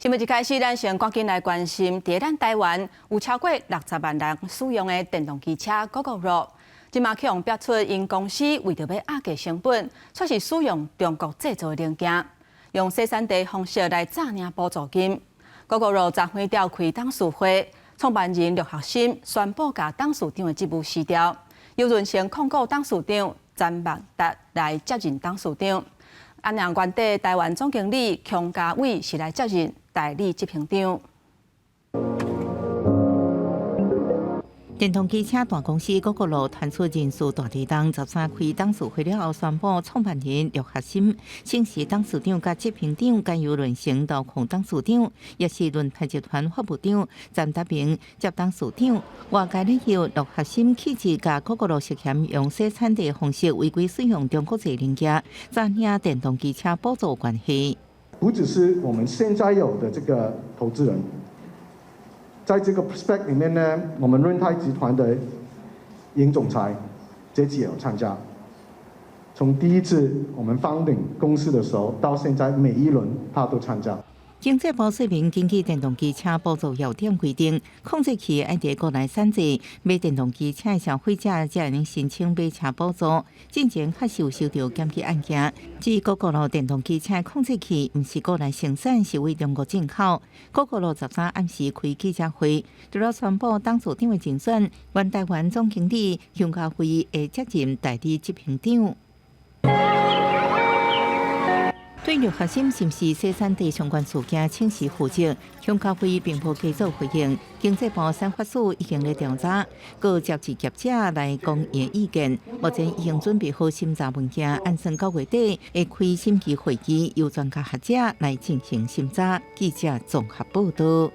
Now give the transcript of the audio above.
新聞一開始，咱先趕緊來關心，佇咱台灣有超過60萬人使用的電動機車 Gogoro，這馬去予爆出𪜶公司為著欲壓低成本，卻是使用中國製造的零件，用洗產地方式來詐領補助金。Gogoro 昨昏召開董事會，創辦人陸學森宣布共董事長的職務辭掉，由潤成控股董事長詹萬達來接任董事長。啊，原底台灣總經理孔家偉是來接任代理執行長。電動機車大公司 Gogoro 傳出人事大地動，13開董事會了後，宣布創辦人陸學森、首席董事長佮執行長改由潤成投控董事長，也是潤泰集團法務長詹達明接董事長。外界理由陸學森棄置共 Gogoro 涉嫌用洗產地方式違規使用中國製零件，詐領電動機車補助關係。不只是我們現在有的這個投資人。在這個 SPAC 裡面呢，我們潤泰集團的尹總裁這次也有參加。從第一次我們 founding 公司的時候，到現在每一輪他都參加。經濟部說明，根據電動機車補助要點規定，控制器愛佇國內產製，買電動機車的消費者才會申請買車補助。進前確實有收到檢舉案件，指 Gogoro 電動機車控制器毋是國內生產，是對中國進口。Gogoro 13暗時開記者會，除了宣布董事長的人選，原台灣總經理熊家輝會接任代理執行長。對陸學森是毋是洗產地相關事件，請辭負責，熊家輝並無加做回應。經濟部產發署已經咧調查，閣召集業者來講𪜶的意見。目前已經準備好審查文件，按算9月底會開審議會議，由專家學者來進行審查。記者綜合報道。